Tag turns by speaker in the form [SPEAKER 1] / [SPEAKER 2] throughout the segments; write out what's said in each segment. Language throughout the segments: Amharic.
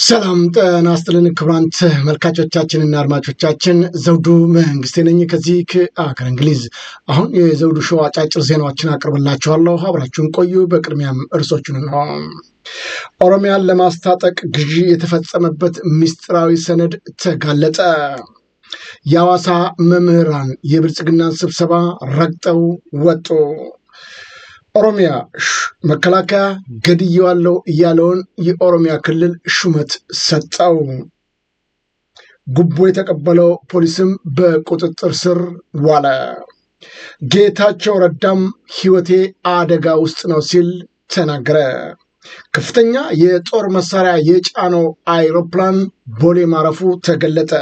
[SPEAKER 1] ሰላም ጤና ይስጥልን ክቡራን ተመልካቾቻችንና አድማጮቻችን ዘውዱ መንግስቴ ነኝ ከዚህ ከአገር እንግሊዝ። አሁን የዘውዱ ሾው አጫጭር ዜናዎችን አቅርብላችኋለሁ፣ አብራችሁን ቆዩ። በቅድሚያም እርሶቹን ነው። ኦሮሚያን ለማስታጠቅ ግዢ የተፈጸመበት ምስጢራዊ ሰነድ ተጋለጠ። የሐዋሳ መምህራን የብልጽግናን ስብሰባ ረግጠው ወጡ። ኦሮሚያ መከላከያ ገድየዋለሁ እያለውን የኦሮሚያ ክልል ሹመት ሰጠው። ጉቦ የተቀበለው ፖሊስም በቁጥጥር ስር ዋለ። ጌታቸው ረዳም ሕይወቴ አደጋ ውስጥ ነው ሲል ተናገረ። ከፍተኛ የጦር መሳሪያ የጫነው አይሮፕላን ቦሌ ማረፉ ተገለጠ።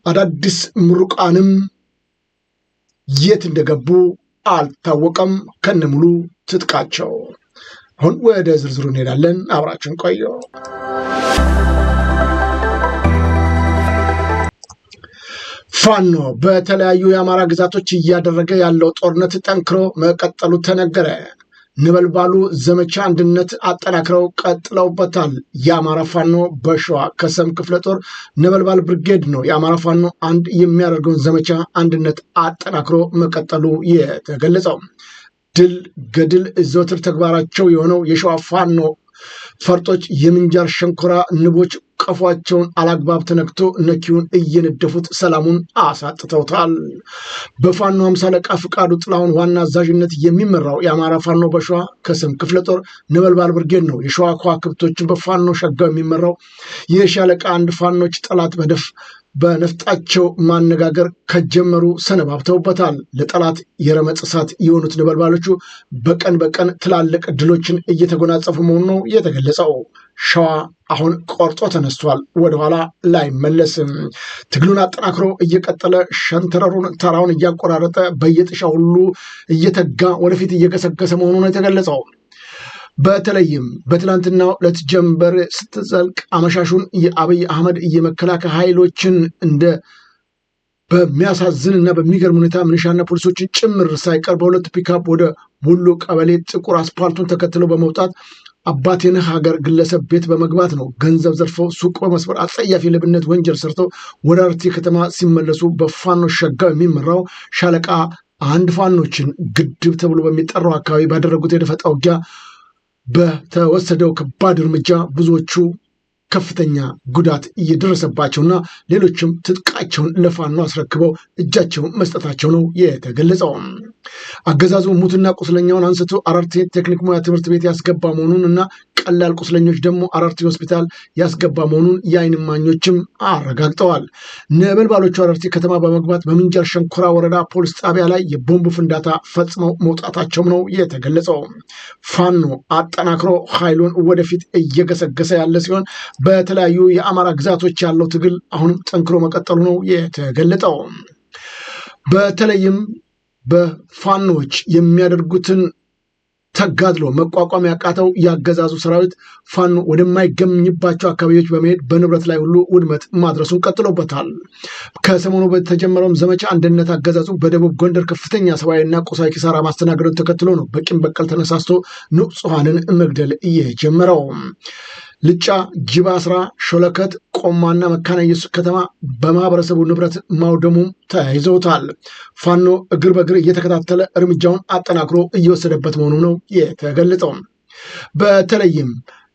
[SPEAKER 1] አዳዲስ ምሩቃንም የት እንደገቡ አልታወቀም ከነሙሉ ትጥቃቸው። አሁን ወደ ዝርዝሩ እንሄዳለን። አብራችን ቆዩ። ፋኖ በተለያዩ የአማራ ግዛቶች እያደረገ ያለው ጦርነት ጠንክሮ መቀጠሉ ተነገረ። ነበልባሉ ዘመቻ አንድነት አጠናክረው ቀጥለውበታል። የአማራ ፋኖ በሸዋ ከሰም ክፍለ ጦር ነበልባል ብርጌድ ነው የአማራ ፋኖ አንድ የሚያደርገውን ዘመቻ አንድነት አጠናክሮ መቀጠሉ የተገለጸው። ድል ገድል ዘወትር ተግባራቸው የሆነው የሸዋ ፋኖ ፈርጦች የምንጃር ሸንኮራ ንቦች ቀፏቸውን አላግባብ ተነክቶ ነኪውን እየነደፉት ሰላሙን አሳጥተውታል። በፋኖ 50 አለቃ ፍቃዱ ጥላሁን ዋና አዛዥነት የሚመራው የአማራ ፋኖ በሸዋ ከሰም ክፍለ ጦር ነበልባል ብርጌድ ነው የሸዋ ከዋክብቶችን በፋኖ ሸጋው የሚመራው የሻለቃ አንድ ፋኖች ጠላት በደፍ በነፍጣቸው ማነጋገር ከጀመሩ ሰነባብተውበታል። ለጠላት የረመጽ እሳት የሆኑት ነበልባሎቹ በቀን በቀን ትላልቅ ድሎችን እየተጎናጸፉ መሆኑ ነው የተገለጸው። ሸዋ አሁን ቆርጦ ተነስቷል፣ ወደኋላ ላይመለስም። ትግሉን አጠናክሮ እየቀጠለ ሸንተረሩን ተራውን እያቆራረጠ በየጥሻ ሁሉ እየተጋ ወደፊት እየገሰገሰ መሆኑ ነው የተገለጸው። በተለይም በትላንትናው ዕለት ጀንበር ስትዘልቅ አመሻሹን የአብይ አህመድ የመከላከያ ኃይሎችን እንደ በሚያሳዝን እና በሚገርም ሁኔታ ሚሊሻና ፖሊሶችን ጭምር ሳይቀር በሁለት ፒካፕ ወደ ቡሎ ቀበሌ ጥቁር አስፓልቱን ተከትለው በመውጣት አባቴነህ ሀገር ግለሰብ ቤት በመግባት ነው ገንዘብ ዘርፈው ሱቅ በመስበር አጸያፊ ሌብነት ወንጀል ሰርተው ወደ አርቲ ከተማ ሲመለሱ በፋኖ ሸጋው የሚመራው ሻለቃ አንድ ፋኖችን ግድብ ተብሎ በሚጠራው አካባቢ ባደረጉት የደፈጣ ውጊያ በተወሰደው ከባድ እርምጃ ብዙዎቹ ከፍተኛ ጉዳት እየደረሰባቸውና ሌሎችም ትጥቃቸውን ለፋኖ አስረክበው እጃቸውን መስጠታቸው ነው የተገለጸው። አገዛዙ ሙትና ቁስለኛውን አንስቶ አራርቲ ቴክኒክ ሙያ ትምህርት ቤት ያስገባ መሆኑን እና ቀላል ቁስለኞች ደግሞ አራርቲ ሆስፒታል ያስገባ መሆኑን የዓይን እማኞችም አረጋግጠዋል። ነበልባሎቹ አራርቲ ከተማ በመግባት በምንጃር ሸንኮራ ወረዳ ፖሊስ ጣቢያ ላይ የቦምብ ፍንዳታ ፈጽመው መውጣታቸውም ነው የተገለጸው። ፋኖ አጠናክሮ ኃይሉን ወደፊት እየገሰገሰ ያለ ሲሆን በተለያዩ የአማራ ግዛቶች ያለው ትግል አሁንም ጠንክሮ መቀጠሉ ነው የተገለጠው። በተለይም በፋኖች የሚያደርጉትን ተጋድሎ መቋቋም ያቃተው ያገዛዙ ሰራዊት ፋኖ ወደማይገኝባቸው አካባቢዎች በመሄድ በንብረት ላይ ሁሉ ውድመት ማድረሱን ቀጥሎበታል። ከሰሞኑ በተጀመረውም ዘመቻ አንድነት አገዛዙ በደቡብ ጎንደር ከፍተኛ ሰብአዊና ቁሳዊ ኪሳራ ማስተናገዱን ተከትሎ ነው በቂም በቀል ተነሳስቶ ንጹሐንን መግደል እየጀመረው። ልጫ፣ ጅባስራ፣ ሾለከት፣ ቆማና መካነ ኢየሱስ ከተማ በማህበረሰቡ ንብረት ማውደሙም ተያይዘውታል። ፋኖ እግር በእግር እየተከታተለ እርምጃውን አጠናክሮ እየወሰደበት መሆኑ ነው የተገለጸው። በተለይም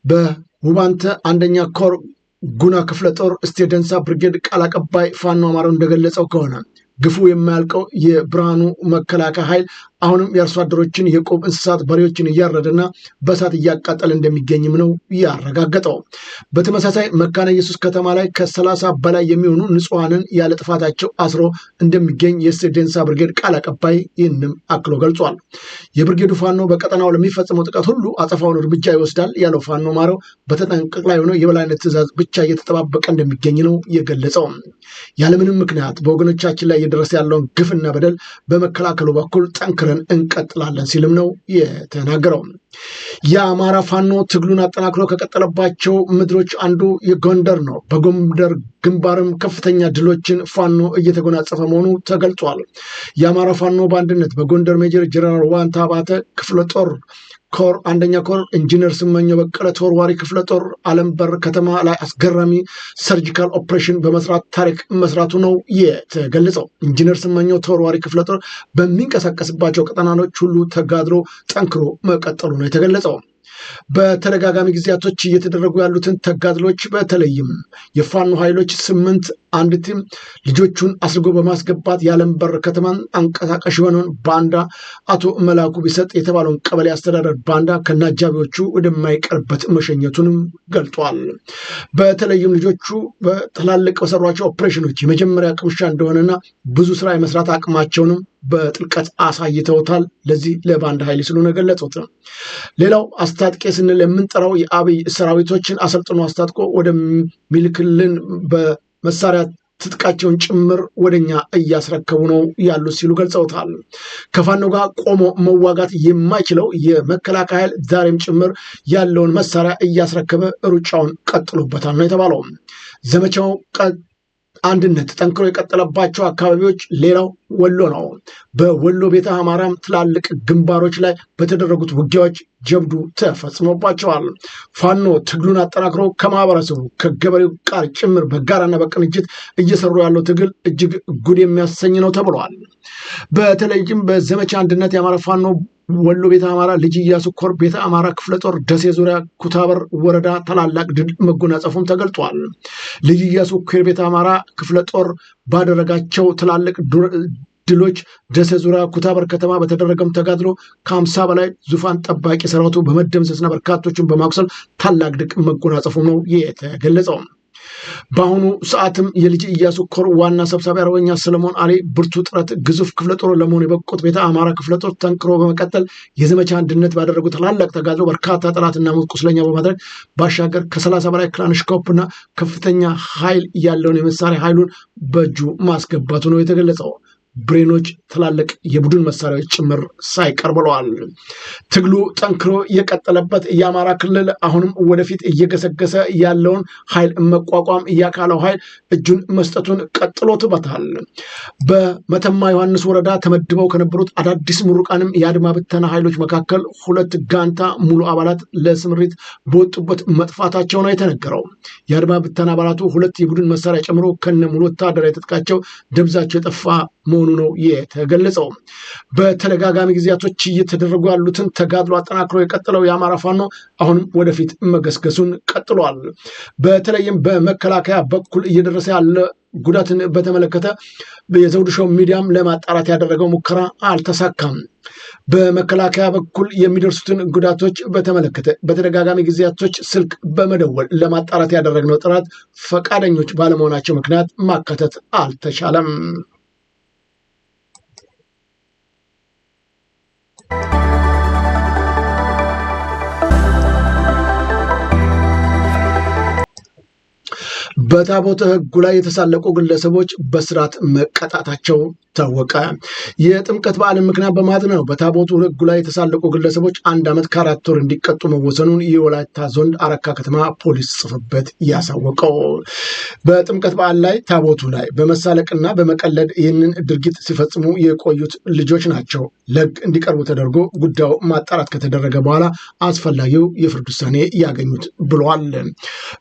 [SPEAKER 1] በውባንተ አንደኛ ኮር ጉና ክፍለ ጦር እስቴ ደንሳ ብርጌድ ቃል አቀባይ ፋኖ አማረው እንደገለጸው ከሆነ ግፉ የማያልቀው የብርሃኑ መከላከያ ኃይል አሁንም የአርሶ አደሮችን የቆብ እንስሳት በሬዎችን እያረደና በእሳት እያቃጠለ እንደሚገኝም ነው ያረጋገጠው። በተመሳሳይ መካነ ኢየሱስ ከተማ ላይ ከ30 በላይ የሚሆኑ ንጹሐንን ያለ ጥፋታቸው አስሮ እንደሚገኝ የስቴ ደንሳ ብርጌድ ቃል አቀባይ ይህንም አክሎ ገልጿል። የብርጌዱ ፋኖ በቀጠናው ለሚፈጽመው ጥቃት ሁሉ አጸፋውን እርምጃ ይወስዳል ያለው ፋኖ ማረው በተጠንቀቅ ላይ ሆኖ የበላይነት ትዕዛዝ ብቻ እየተጠባበቀ እንደሚገኝ ነው የገለጸው። ያለምንም ምክንያት በወገኖቻችን ላይ እየደረሰ ያለውን ግፍና በደል በመከላከሉ በኩል ጠንክረን እንቀጥላለን ሲልም ነው የተናገረው። የአማራ ፋኖ ትግሉን አጠናክሮ ከቀጠለባቸው ምድሮች አንዱ የጎንደር ነው። በጎንደር ግንባርም ከፍተኛ ድሎችን ፋኖ እየተጎናጸፈ መሆኑ ተገልጿል። የአማራ ፋኖ በአንድነት በጎንደር ሜጀር ጀነራል ዋንታ አባተ ክፍለ ጦር ኮር አንደኛ ኮር ኢንጂነር ስመኘው በቀለ ተወርዋሪ ክፍለ ጦር አለምበር ከተማ ላይ አስገራሚ surgical operation በመስራት ታሪክ መስራቱ ነው የተገለጸው። ኢንጂነር ስመኘው ተወርዋሪ ክፍለ ጦር በሚንቀሳቀስባቸው ቀጠናዎች ሁሉ ተጋድሎ ጠንክሮ መቀጠሉ ነው የተገለጸው። በተደጋጋሚ ጊዜያቶች እየተደረጉ ያሉትን ተጋድሎች በተለይም የፋኖ ኃይሎች 8 1 team ልጆቹን አስርጎ በማስገባት የአለምበር ከተማን አንቀሳቃሽ የሆነውን ባንዳ አቶ መላኩ ቢሰጥ የተባለውን ቀበሌ አስተዳደር ባንዳ ከነአጃቢዎቹ ወደማይቀርበት መሸኘቱንም ገልጧል። በተለይም ልጆቹ በትላልቅ በሰሯቸው ኦፕሬሽኖች የመጀመሪያ ቅምሻ እንደሆነና ብዙ ስራ የመስራት አቅማቸውንም በጥልቀት አሳይተውታል። ለዚህ ለባንዳ ኃይል ሲሉ ነው የገለጹት። ሌላው አስታጥቄ ስንል የምንጠራው የአብይ ሰራዊቶችን አሰልጥኖ አስታጥቆ ወደሚልክልን በመሳሪያ ትጥቃቸውን ጭምር ወደኛ እያስረከቡ ነው ያሉት ሲሉ ገልጸውታል። ከፋኖ ጋር ቆሞ መዋጋት የማይችለው የመከላከያ ኃይል ዛሬም ጭምር ያለውን መሳሪያ እያስረከበ ሩጫውን ቀጥሎበታል ነው የተባለው። ዘመቻው አንድነት ጠንክሮ የቀጠለባቸው አካባቢዎች ሌላው ወሎ ነው። በወሎ ቤተ አማራም ትላልቅ ግንባሮች ላይ በተደረጉት ውጊያዎች ጀብዱ ተፈጽሞባቸዋል። ፋኖ ትግሉን አጠናክሮ ከማህበረሰቡ ከገበሬው ጋር ጭምር በጋራና በቅንጅት እየሰሩ ያለው ትግል እጅግ ጉድ የሚያሰኝ ነው ተብሏል። በተለይም በዘመቻ አንድነት የአማራ ፋኖ ወሎ ቤተ አማራ ልጅ ኢያሱ ኮር ቤተ አማራ ክፍለ ጦር ደሴ ዙሪያ ኩታበር ወረዳ ታላላቅ ድል መጎናጸፉም ተገልጧል። ልጅ ኢያሱ ኮር ቤተ አማራ ክፍለ ጦር ባደረጋቸው ትላልቅ ድሎች ደሴ ዙሪያ ኩታበር ከተማ በተደረገም ተጋድሎ ከ50 በላይ ዙፋን ጠባቂ ሰራዊቱ በመደምሰስና በርካቶችን በማቁሰል ታላቅ ድል መጎናጸፉ ነው የተገለጸው። በአሁኑ ሰዓትም የልጅ ኢያሱ ኮር ዋና ሰብሳቢ አርበኛ ሰለሞን አሌ ብርቱ ጥረት ግዙፍ ክፍለ ጦር ለመሆን የበቁት ቤተ አማራ ክፍለ ጦር ጠንክሮ በመቀጠል የዘመቻ አንድነት ባደረጉ ታላላቅ ተጋድሎ በርካታ ጠላትና ሞት ቁስለኛ በማድረግ ባሻገር ከ30 በላይ ክላሽንኮቭና ከፍተኛ ኃይል ያለውን የመሳሪያ ኃይሉን በእጁ ማስገባቱ ነው የተገለጸው። ብሬኖች፣ ትላልቅ የቡድን መሳሪያዎች ጭምር ሳይቀር ብለዋል። ትግሉ ጠንክሮ የቀጠለበት የአማራ ክልል አሁንም ወደፊት እየገሰገሰ ያለውን ኃይል መቋቋም ያካለው ኃይል እጁን መስጠቱን ቀጥሎበታል። በመተማ ዮሐንስ ወረዳ ተመድበው ከነበሩት አዳዲስ ምሩቃንም የአድማ ብተና ኃይሎች መካከል 2 ጋንታ ሙሉ አባላት ለስምሪት በወጡበት መጥፋታቸው ነው የተነገረው። የአድማ ብተና አባላቱ 2 የቡድን መሳሪያ ጨምሮ ከነ ሙሉ ወታደራዊ ትጥቃቸው ደብዛቸው የጠፋ መሆኑ ነው የተገለጸው። በተደጋጋሚ ጊዜያቶች እየተደረጉ ያሉትን ተጋድሎ አጠናክሮ የቀጠለው የአማራ ፋኖ አሁንም ወደፊት መገስገሱን ቀጥሏል። በተለይም በመከላከያ በኩል እየደረሰ ያለ ጉዳትን በተመለከተ የዘውዱ ሾው ሚዲያም ለማጣራት ያደረገው ሙከራ አልተሳካም። በመከላከያ በኩል የሚደርሱትን ጉዳቶች በተመለከተ በተደጋጋሚ ጊዜያቶች ስልክ በመደወል ለማጣራት ያደረግነው ጥረት ፈቃደኞች ባለመሆናቸው ምክንያት ማካተት አልተቻለም። በታቦተ ሕጉ ላይ የተሳለቁ ግለሰቦች በስርዓት መቀጣታቸው ታወቀ። የጥምቀት በዓልን ምክንያት በማድረግ ነው በታቦቱ ሕጉ ላይ የተሳለቁ ግለሰቦች 1 ዓመት ከ4 ወር እንዲቀጡ መወሰኑን የወላይታ ዞን አረካ ከተማ ፖሊስ ጽሕፈት ቤት ያሳወቀው። በጥምቀት በዓል ላይ ታቦቱ ላይ በመሳለቅና በመቀለድ ይህንን ድርጊት ሲፈጽሙ የቆዩት ልጆች ናቸው ለሕግ እንዲቀርቡ ተደርጎ ጉዳዩ ማጣራት ከተደረገ በኋላ አስፈላጊው የፍርድ ውሳኔ ያገኙት ብለዋል።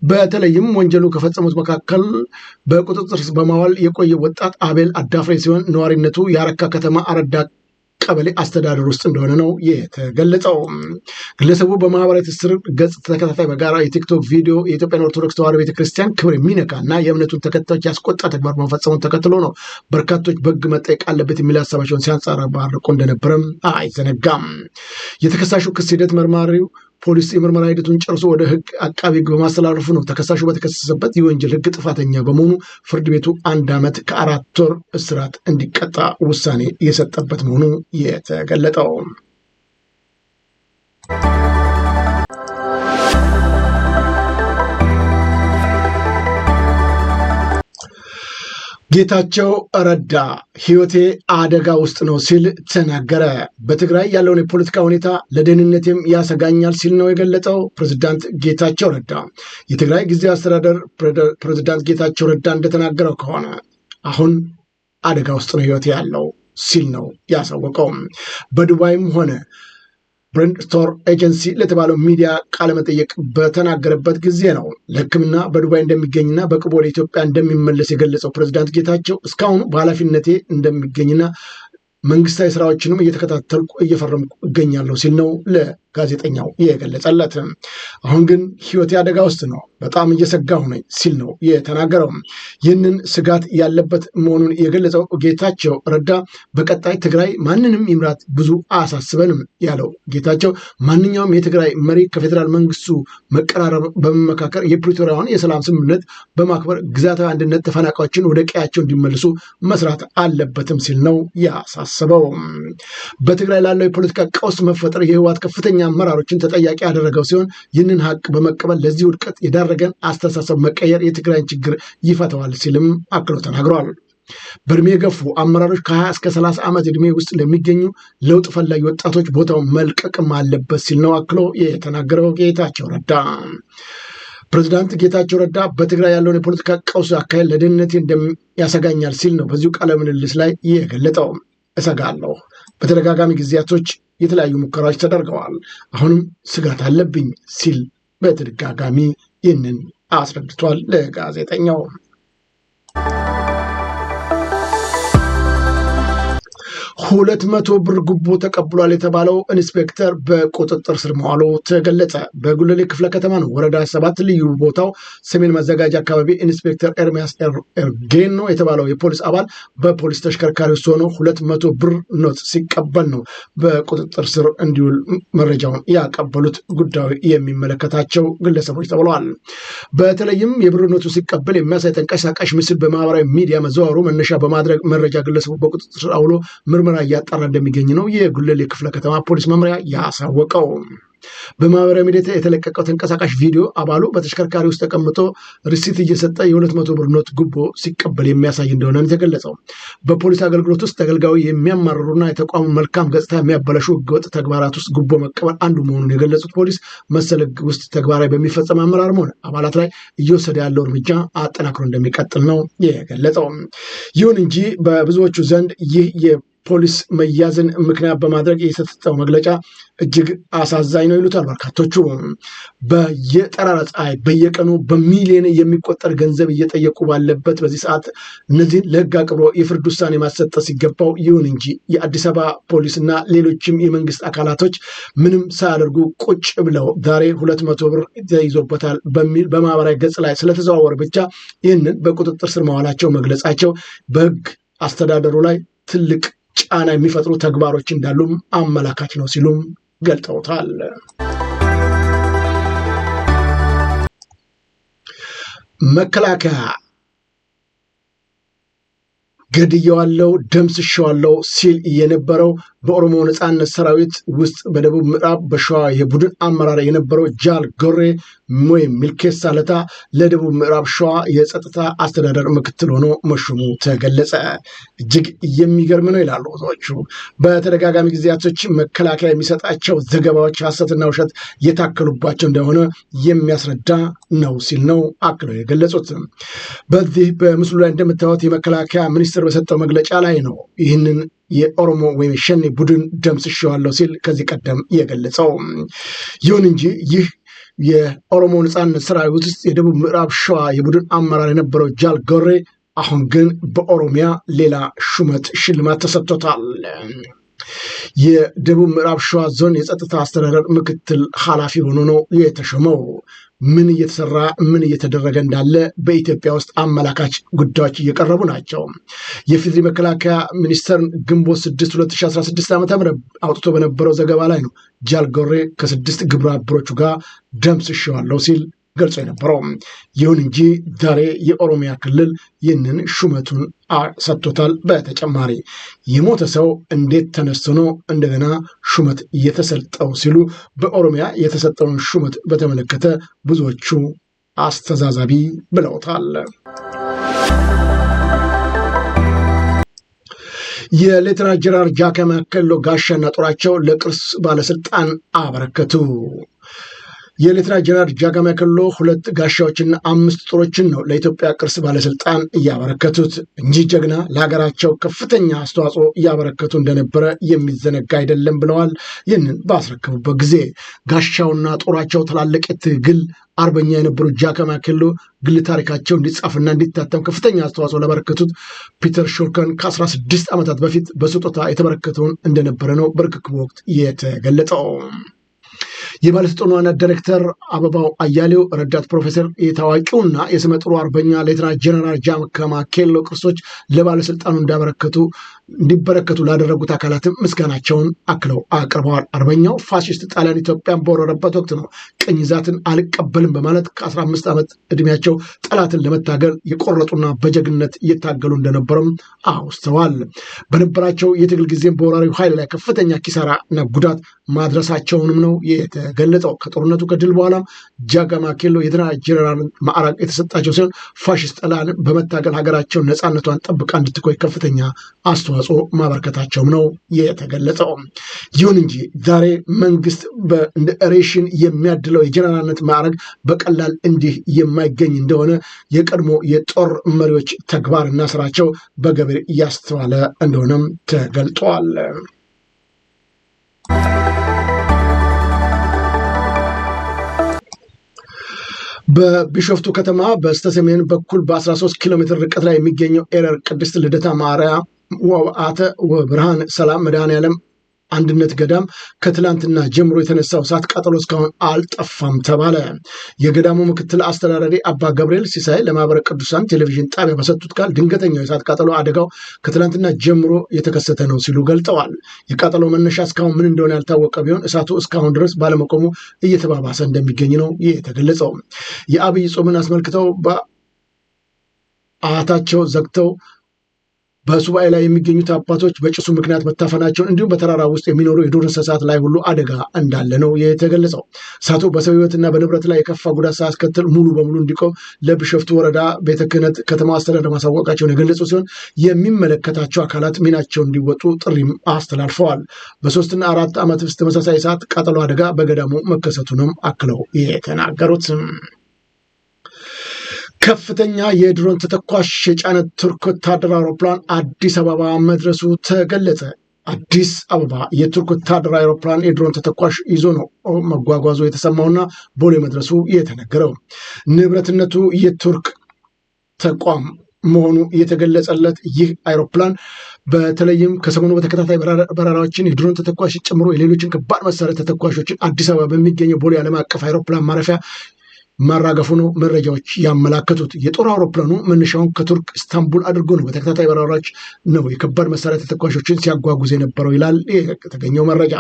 [SPEAKER 1] በተለይም ወንጀሉ ከፈጸሙት መካከል በቁጥጥር በማዋል የቆየ ወጣት አቤል አዳፍሬ ሲሆን ነዋሪነቱ የአረካ ከተማ አረዳ ቀበሌ አስተዳደር ውስጥ እንደሆነ ነው የተገለጸው። ግለሰቡ በማህበራዊ ትስስር ገጽ ተከታታይ በጋራ የቲክቶክ ቪዲዮ የኢትዮጵያን ኦርቶዶክስ ተዋሕዶ ቤተክርስቲያን ክብር የሚነካ እና የእምነቱን ተከታዮች ያስቆጣ ተግባር መፈጸሙን ተከትሎ ነው በርካቶች በሕግ መጠየቅ አለበት የሚል ሀሳባቸውን ሲያንጸባርቁ እንደነበረም አይዘነጋም። የተከሳሹ ክስ ሂደት መርማሪው ፖሊስ የምርመራ ሂደቱን ጨርሶ ወደ ሕግ አቃቢ ሕግ በማስተላለፉ ነው ተከሳሹ በተከሰሰበት የወንጀል ሕግ ጥፋተኛ በመሆኑ ፍርድ ቤቱ 1 ዓመት ከ4 ወር እስራት እንዲቀጣ ውሳኔ የሰጠበት መሆኑ የተገለጠው። ጌታቸው ረዳ ሕይወቴ አደጋ ውስጥ ነው ሲል ተናገረ። በትግራይ ያለውን የፖለቲካ ሁኔታ ለደህንነቴም ያሰጋኛል ሲል ነው የገለጸው። ፕሬዝዳንት ጌታቸው ረዳ የትግራይ ጊዜያዊ አስተዳደር ፕሬዝዳንት ጌታቸው ረዳ እንደተናገረው ከሆነ አሁን አደጋ ውስጥ ነው ሕይወቴ ያለው ሲል ነው ያሳወቀው። በዱባይም ሆነ ብሬንድ ስቶር ኤጀንሲ ለተባለው ሚዲያ ቃለመጠየቅ በተናገረበት ጊዜ ነው። ለሕክምና በዱባይ እንደሚገኝና በቅርቡ ወደ ኢትዮጵያ እንደሚመለስ የገለጸው ፕሬዚዳንት ጌታቸው እስካሁኑ በኃላፊነቴ እንደሚገኝና መንግስታዊ ስራዎችንም እየተከታተልኩ እየፈረምኩ እገኛለሁ ሲል ነው ለጋዜጠኛው የገለጸለት። አሁን ግን ህይወቴ አደጋ ውስጥ ነው፣ በጣም እየሰጋሁ ነኝ ሲል ነው የተናገረው። ይህንን ስጋት ያለበት መሆኑን የገለጸው ጌታቸው ረዳ በቀጣይ ትግራይ ማንንም ይምራት ብዙ አያሳስበንም ያለው ጌታቸው ማንኛውም የትግራይ መሪ ከፌዴራል መንግስቱ መቀራረብ በመመካከር የፕሪቶሪያውን የሰላም ስምምነት በማክበር ግዛታዊ አንድነት ተፈናቃዮችን ወደ ቀያቸው እንዲመልሱ መስራት አለበትም ሲል ነው ያሳስበው። በትግራይ ላለው የፖለቲካ ቀውስ መፈጠር የህወሓት ከፍተኛ አመራሮችን ተጠያቂ ያደረገው ሲሆን ይህንን ሀቅ በመቀበል ለዚህ ውድቀት የዳረገን አስተሳሰብ መቀየር የትግራይን ችግር ይፈተዋል ሲልም አክሎ ተናግረዋል። በእድሜ የገፉ አመራሮች ከ20 እስከ 30 ዓመት ዕድሜ ውስጥ ለሚገኙ ለውጥ ፈላጊ ወጣቶች ቦታውን መልቀቅም አለበት ሲል ነው አክሎ የተናገረው ጌታቸው ረዳ። ፕሬዚዳንት ጌታቸው ረዳ በትግራይ ያለውን የፖለቲካ ቀውስ አካሄድ ለደህንነቴ ያሰጋኛል ሲል ነው በዚሁ ቃለ ምልልስ ላይ የገለጠው። እሰጋለሁ። በተደጋጋሚ ጊዜያቶች የተለያዩ ሙከራዎች ተደርገዋል። አሁንም ስጋት አለብኝ ሲል በተደጋጋሚ ይህንን አስረድቷል ለጋዜጠኛው። 200 ብር ጉቦ ተቀብሏል የተባለው ኢንስፔክተር በቁጥጥር ስር መዋሉ ተገለጸ። በጉለሌ ክፍለ ከተማ ነው ወረዳ 7 ልዩ ቦታው ሰሜን መዘጋጃ አካባቢ ኢንስፔክተር ኤርሚያስ ኤርጌኖ የተባለው የፖሊስ አባል በፖሊስ ተሽከርካሪ ውስጥ ሆኖ 200 ብር ኖት ሲቀበል ነው በቁጥጥር ስር እንዲውል መረጃውን ያቀበሉት ጉዳዩ የሚመለከታቸው ግለሰቦች ተብለዋል። በተለይም የብር ኖቱ ሲቀበል የሚያሳይ ተንቀሳቃሽ ምስል በማህበራዊ ሚዲያ መዘዋወሩ መነሻ በማድረግ መረጃ ግለሰቡ በቁጥጥር ስር አውሎ ምርመራ እያጣራ እንደሚገኝ ነው የጉለሌ ክፍለ ከተማ ፖሊስ መምሪያ ያሳወቀው። በማህበራዊ ሚዲያ የተለቀቀው ተንቀሳቃሽ ቪዲዮ አባሉ በተሽከርካሪ ውስጥ ተቀምጦ receipt እየሰጠ የ200 ብር ኖት ጉቦ ሲቀበል የሚያሳይ እንደሆነ ነው የተገለጸው። በፖሊስ አገልግሎት ውስጥ ተገልጋዩ የሚያማርሩና የተቋሙ መልካም ገጽታ የሚያበላሹ ህገወጥ ተግባራት ውስጥ ጉቦ መቀበል አንዱ መሆኑን የገለጹት ፖሊስ መሰል ህግ ውስጥ ተግባራዊ በሚፈጸም አመራርም ሆነ አባላት ላይ እየወሰደ ያለው እርምጃ አጠናክሮ እንደሚቀጥል ነው የገለጸው። ይሁን እንጂ በብዙዎቹ ዘንድ ይህ ፖሊስ መያዝን ምክንያት በማድረግ የተሰጠው መግለጫ እጅግ አሳዛኝ ነው ይሉታል በርካቶቹ። በየጠራራ ፀሐይ በየቀኑ በሚሊዮን የሚቆጠር ገንዘብ እየጠየቁ ባለበት በዚህ ሰዓት እነዚህን ለህግ አቅርቦ የፍርድ ውሳኔ ማሰጠት ሲገባው፣ ይሁን እንጂ የአዲስ አበባ ፖሊስና ሌሎችም የመንግስት አካላቶች ምንም ሳያደርጉ ቁጭ ብለው ዛሬ 200 ብር ተይዞበታል በሚል በማህበራዊ ገጽ ላይ ስለተዘዋወረ ብቻ ይህንን በቁጥጥር ስር መዋላቸው መግለጻቸው በህግ አስተዳደሩ ላይ ትልቅ ጫና የሚፈጥሩ ተግባሮች እንዳሉም አመላካች ነው ሲሉም ገልጠውታል። መከላከያ ገድየዋለው፣ ደምስሼዋለው ሲል የነበረው በኦሮሞ ነፃነት ሰራዊት ውስጥ በደቡብ ምዕራብ በሸዋ የቡድን አመራር የነበረው ጃል ጎሬ ወይም ሚልኬሳ ለታ ለደቡብ ምዕራብ ሸዋ የጸጥታ አስተዳደር ምክትል ሆኖ መሾሙ ተገለጸ። እጅግ የሚገርም ነው ይላሉ ብዙዎቹ። በተደጋጋሚ ጊዜያቶች መከላከያ የሚሰጣቸው ዘገባዎች ሐሰትና ውሸት የታከሉባቸው እንደሆነ የሚያስረዳ ነው ሲል ነው አክለው የገለጹት። በዚህ በምስሉ ላይ እንደምታዩት የመከላከያ ሚኒስትር በሰጠው መግለጫ ላይ ነው ይህንን የኦሮሞ ወይም ሸኔ ቡድን ደምስሼዋለሁ ሲል ከዚህ ቀደም የገለጸው። ይሁን እንጂ ይህ የኦሮሞ ነፃነት ሰራዊት ውስጥ የደቡብ ምዕራብ ሸዋ የቡድን አመራር የነበረው ጃል ጎሬ አሁን ግን በኦሮሚያ ሌላ ሹመት ሽልማት ተሰጥቶታል። የደቡብ ምዕራብ ሸዋ ዞን የጸጥታ አስተዳደር ምክትል ኃላፊ ሆኖ ነው የተሾመው። ምን እየተሰራ ምን እየተደረገ እንዳለ በኢትዮጵያ ውስጥ አመላካች ጉዳዮች እየቀረቡ ናቸው። የኢፌዴሪ መከላከያ ሚኒስቴር ግንቦት 6 2016 ዓ ም አውጥቶ በነበረው ዘገባ ላይ ነው ጃል ጎሬ ከስድስት ግብረ አበሮቹ ጋር ደምስሼዋለሁ ሲል ገልጾ የነበረው። ይሁን እንጂ ዛሬ የኦሮሚያ ክልል ይህንን ሹመቱን ሰጥቶታል። በተጨማሪ የሞተ ሰው እንዴት ተነስቶ ነው እንደገና ሹመት የተሰጠው ሲሉ በኦሮሚያ የተሰጠውን ሹመት በተመለከተ ብዙዎቹ አስተዛዛቢ ብለውታል። የሌተና ጀነራል ጃካማ ኬሎ ጋሻና ጦራቸው ለቅርስ ባለስልጣን አበረከቱ። የሌተና ጀነራል ጃጋማ ኬሎ 2 ጋሻዎችና 5 ጦሮችን ነው ለኢትዮጵያ ቅርስ ባለስልጣን እያበረከቱት። እኚህ ጀግና ለሀገራቸው ከፍተኛ አስተዋጽኦ እያበረከቱ እንደነበረ የሚዘነጋ አይደለም ብለዋል። ይህንን ባስረከቡበት ጊዜ ጋሻውና ጦራቸው ትላልቅ ትግል አርበኛ የነበሩ ጃጋማ ኬሎ ግል ታሪካቸው እንዲጻፍና እንዲታተም ከፍተኛ አስተዋጽኦ ላበረከቱት ፒተር ሾርከን ከ16 ዓመታት በፊት በስጦታ የተበረከተውን እንደነበረ ነው በርክክቡ ወቅት የተገለጸው። የባለስልጣኑ ዋና ዳይሬክተር አበባው አያሌው ረዳት ፕሮፌሰር የታዋቂውና የስመጥሩ አርበኛ ሌተና ጀነራል ጃጋማ ኬሎ ቅርሶች ለባለስልጣኑ እንዲበረከቱ ላደረጉት አካላትም ምስጋናቸውን አክለው አቅርበዋል። አርበኛው ፋሺስት ጣሊያን ኢትዮጵያን በወረረበት ወቅት ነው ቅኝ ግዛትን አልቀበልም በማለት ከ15 ዓመት እድሜያቸው ጠላትን ለመታገል የቆረጡና በጀግንነት እየታገሉ እንደነበረም አውስተዋል። በነበራቸው የትግል ጊዜም በወራሪው ኃይል ላይ ከፍተኛ ኪሳራና ጉዳት ማድረሳቸውንም ነው የተገለጸው። ከጦርነቱ ከድል በኋላ ጃጋማ ኬሎ የሌተና ጀነራል ማዕረግ የተሰጣቸው ሲሆን ፋሺስት ጣሊያንን በመታገል ሀገራቸው ነፃነቷን ጠብቃ እንድትቆይ ከፍተኛ አስተዋጽኦ ማበርከታቸውም ነው የተገለጸው። ይሁን እንጂ ዛሬ መንግስት እንደ ሬሽን የሚያድለው የጀነራልነት ማዕረግ በቀላል እንዲህ የማይገኝ እንደሆነ የቀድሞ የጦር መሪዎች ተግባርና ስራቸው በገቢር እያስተዋለ እንደሆነም ተገልጧል። በቢሾፍቱ ከተማ በስተሰሜን በኩል በ13 ኪሎ ሜትር ርቀት ላይ የሚገኘው ኤረር ቅድስት ልደታ ማርያም ወአተ ወብርሃን ሰላም መድኃኔዓለም አንድነት ገዳም ከትላንትና ጀምሮ የተነሳው እሳት ቃጠሎ እስካሁን አልጠፋም ተባለ። የገዳሙ ምክትል አስተዳዳሪ አባ ገብርኤል ሲሳይ ለማህበረ ቅዱሳን ቴሌቪዥን ጣቢያ በሰጡት ቃል ድንገተኛው የእሳት ቃጠሎ አደጋው ከትላንትና ጀምሮ የተከሰተ ነው ሲሉ ገልጠዋል። የቃጠሎ መነሻ እስካሁን ምን እንደሆነ ያልታወቀ ቢሆን እሳቱ እስካሁን ድረስ ባለመቆሙ እየተባባሰ እንደሚገኝ ነው የተገለጸው። የአብይ ጾምን አስመልክተው በአታቸው ዘግተው በሱባኤ ላይ የሚገኙት አባቶች በጭሱ ምክንያት መታፈናቸውን እንዲሁም በተራራ ውስጥ የሚኖሩ የዱር እንስሳት ላይ ሁሉ አደጋ እንዳለ ነው የተገለጸው። እሳቱ በሰው ሕይወትና በንብረት ላይ የከፋ ጉዳት ሳያስከትል ሙሉ በሙሉ እንዲቆም ለቢሾፍቱ ወረዳ ቤተ ክህነት ከተማ አስተዳደር ማሳወቃቸውን የገለጹ ሲሆን የሚመለከታቸው አካላት ሚናቸውን እንዲወጡ ጥሪም አስተላልፈዋል። በ3 እና 4 ዓመት ውስጥ ተመሳሳይ እሳት ቃጠሎ አደጋ በገዳሙ መከሰቱንም አክለው የተናገሩት። ከፍተኛ የድሮን ተተኳሽ የጫነ ቱርክ ወታደራዊ አውሮፕላን አዲስ አበባ መድረሱ ተገለጸ። አዲስ አበባ የቱርክ ወታደራዊ አውሮፕላን የድሮን ተተኳሽ ይዞ ነው መጓጓዙ የተሰማውና ቦሌ መድረሱ የተነገረው። ንብረትነቱ የቱርክ ተቋም መሆኑ የተገለጸለት ይህ አውሮፕላን በተለይም ከሰሞኑ በተከታታይ በረራዎችን የድሮን ተተኳሽ ጨምሮ የሌሎችን ከባድ መሳሪያ ተተኳሾችን አዲስ አበባ በሚገኘው ቦሌ ዓለም አቀፍ አውሮፕላን ማረፊያ ማራገፉ ነው መረጃዎች ያመላከቱት። የጦር አውሮፕላኑ መነሻውን ከቱርክ ኢስታንቡል አድርጎ ነው በተከታታይ በረራዎች ነው የከባድ መሳሪያ ተተኳሾችን ሲያጓጉዝ የነበረው ይላል የተገኘው መረጃ።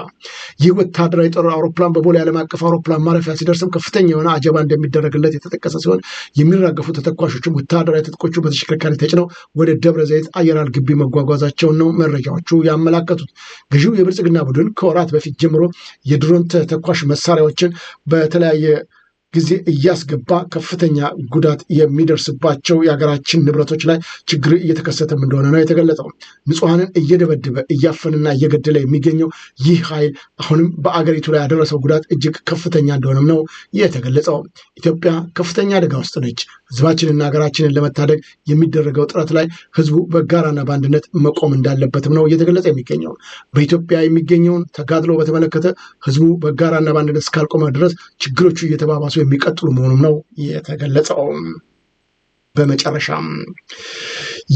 [SPEAKER 1] ይህ ወታደራዊ የጦር አውሮፕላን በቦሌ ዓለም አቀፍ አውሮፕላን ማረፊያ ሲደርስም ከፍተኛ የሆነ አጀባ እንደሚደረግለት የተጠቀሰ ሲሆን የሚራገፉ ተተኳሾችም ወታደራዊ ትጥቆቹ በተሽከርካሪ ተጭነው ወደ ደብረ ዘይት አየር ኃይል ግቢ መጓጓዛቸውን ነው መረጃዎቹ ያመላከቱት። ገዢው የብልጽግና ቡድን ከወራት በፊት ጀምሮ የድሮን ተተኳሽ መሳሪያዎችን በተለያየ ጊዜ እያስገባ ከፍተኛ ጉዳት የሚደርስባቸው የሀገራችን ንብረቶች ላይ ችግር እየተከሰተም እንደሆነ ነው የተገለጸው። ንጹሐንን እየደበደበ እያፈነና እየገደለ የሚገኘው ይህ ኃይል አሁንም በአገሪቱ ላይ ያደረሰው ጉዳት እጅግ ከፍተኛ እንደሆነም ነው የተገለጸው። ኢትዮጵያ ከፍተኛ አደጋ ውስጥ ነች። ህዝባችንና ሀገራችንን ለመታደግ የሚደረገው ጥረት ላይ ህዝቡ በጋራና በአንድነት መቆም እንዳለበትም ነው እየተገለጸ የሚገኘው። በኢትዮጵያ የሚገኘውን ተጋድሎ በተመለከተ ህዝቡ በጋራና በአንድነት እስካልቆመ ድረስ ችግሮቹ እየተባባሱ የሚቀጥሉ መሆኑም ነው የተገለጸው። በመጨረሻም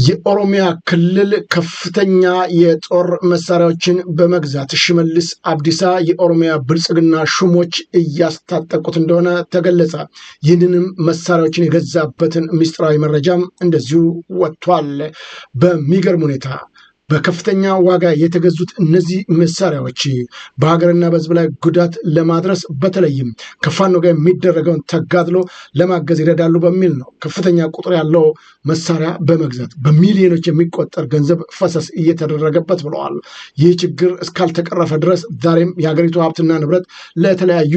[SPEAKER 1] የኦሮሚያ ክልል ከፍተኛ የጦር መሳሪያዎችን በመግዛት ሽመልስ አብዲሳ የኦሮሚያ ብልጽግና ሹሞች እያስታጠቁት እንደሆነ ተገለጸ። ይህንንም መሳሪያዎችን የገዛበትን ምስጢራዊ መረጃም እንደዚሁ ወጥቷል። በሚገርም ሁኔታ በከፍተኛ ዋጋ የተገዙት እነዚህ መሳሪያዎች በሀገርና በህዝብ ላይ ጉዳት ለማድረስ በተለይም ከፋኖ ጋር የሚደረገውን ተጋድሎ ለማገዝ ይረዳሉ በሚል ነው ከፍተኛ ቁጥር ያለው መሳሪያ በመግዛት በሚሊዮኖች የሚቆጠር ገንዘብ ፈሰስ እየተደረገበት ብለዋል። ይህ ችግር እስካልተቀረፈ ድረስ ዛሬም የሀገሪቱ ሀብትና ንብረት ለተለያዩ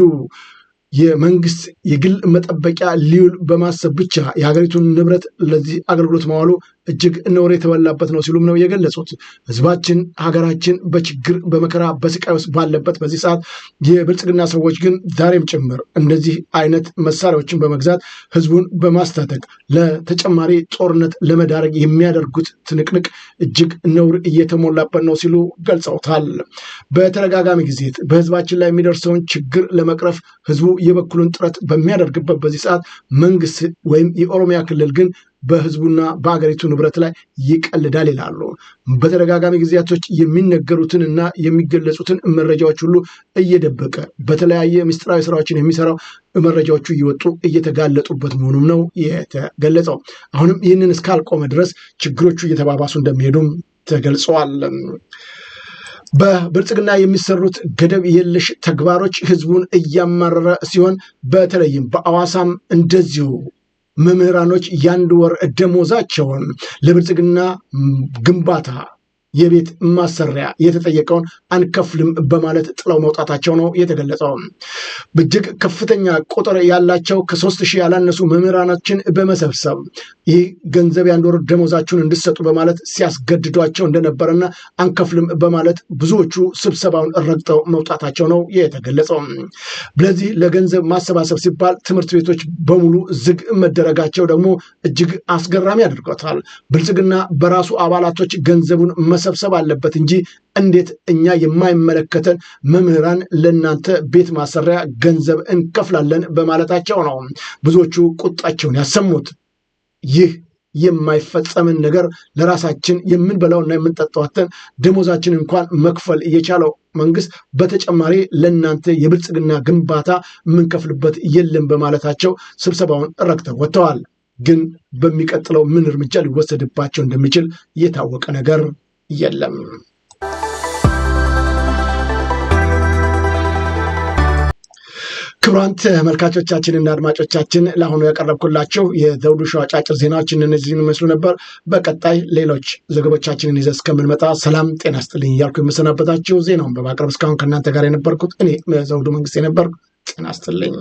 [SPEAKER 1] የመንግስት የግል መጠበቂያ ሊውል በማሰብ ብቻ የሀገሪቱን ንብረት ለዚህ አገልግሎት መዋሉ እጅግ ነውር የተበላበት ነው ሲሉም ነው የገለጹት። ህዝባችን፣ ሀገራችን በችግር በመከራ በስቃይ ውስጥ ባለበት በዚህ ሰዓት የብልጽግና ሰዎች ግን ዛሬም ጭምር እንደዚህ አይነት መሳሪያዎችን በመግዛት ህዝቡን በማስታጠቅ ለተጨማሪ ጦርነት ለመዳረግ የሚያደርጉት ትንቅንቅ እጅግ ነውር እየተሞላበት ነው ሲሉ ገልጸውታል። በተደጋጋሚ ጊዜ በህዝባችን ላይ የሚደርሰውን ችግር ለመቅረፍ ህዝቡ የበኩሉን ጥረት በሚያደርግበት በዚህ ሰዓት መንግስት ወይም የኦሮሚያ ክልል ግን በህዝቡና በአገሪቱ ንብረት ላይ ይቀልዳል ይላሉ። በተደጋጋሚ ጊዜያቶች የሚነገሩትን እና የሚገለጹትን መረጃዎች ሁሉ እየደበቀ በተለያየ ምስጢራዊ ስራዎችን የሚሰራው መረጃዎቹ እየወጡ እየተጋለጡበት መሆኑም ነው የተገለጸው። አሁንም ይህንን እስካልቆመ ድረስ ችግሮቹ እየተባባሱ እንደሚሄዱም ተገልጸዋል። በብልጽግና የሚሰሩት ገደብ የለሽ ተግባሮች ህዝቡን እያማረረ ሲሆን በተለይም በአዋሳም እንደዚሁ መምህራኖች የአንድ ወር ደሞዛቸውን ለብልጽግና ግንባታ የቤት ማሰሪያ የተጠየቀውን አንከፍልም በማለት ጥለው መውጣታቸው ነው የተገለጸው። እጅግ ከፍተኛ ቁጥር ያላቸው ከ3000 ያላነሱ መምህራኖችን በመሰብሰብ ይህ ገንዘብ የአንድ ወር ደሞዛችሁን እንድሰጡ በማለት ሲያስገድዷቸው እንደነበረና አንከፍልም በማለት ብዙዎቹ ስብሰባውን ረግጠው መውጣታቸው ነው የተገለጸው። ለዚህ ለገንዘብ ማሰባሰብ ሲባል ትምህርት ቤቶች በሙሉ ዝግ መደረጋቸው ደግሞ እጅግ አስገራሚ አድርጎታል። ብልጽግና በራሱ አባላቶች ገንዘቡን መሰብሰብ አለበት እንጂ እንዴት እኛ የማይመለከተን መምህራን ለእናንተ ቤት ማሰሪያ ገንዘብ እንከፍላለን በማለታቸው ነው ብዙዎቹ ቁጣቸውን ያሰሙት። ይህ የማይፈጸምን ነገር ለራሳችን የምንበላውና የምንጠጣው አጥተን ደሞዛችን እንኳን መክፈል እየቻለው መንግስት በተጨማሪ ለእናንተ የብልጽግና ግንባታ የምንከፍልበት የለም በማለታቸው ስብሰባውን ረግተው ወጥተዋል። ግን በሚቀጥለው ምን እርምጃ ሊወሰድባቸው እንደሚችል የታወቀ ነገር የለም። ክቡራን ተመልካቾቻችንና አድማጮቻችን ለአሁኑ ያቀረብኩላቸው የዘውዱ ሾው አጫጭር ዜናዎችን እነዚህን ይመስሉ ነበር። በቀጣይ ሌሎች ዘገቦቻችንን ይዘን እስከምንመጣ ሰላም ጤና ስጥልኝ እያልኩ የምሰናበታችሁ ዜናውን በማቅረብ እስካሁን ከእናንተ ጋር የነበርኩት እኔ ዘውዱ መንግስት የነበርኩ። ጤና ስጥልኝ።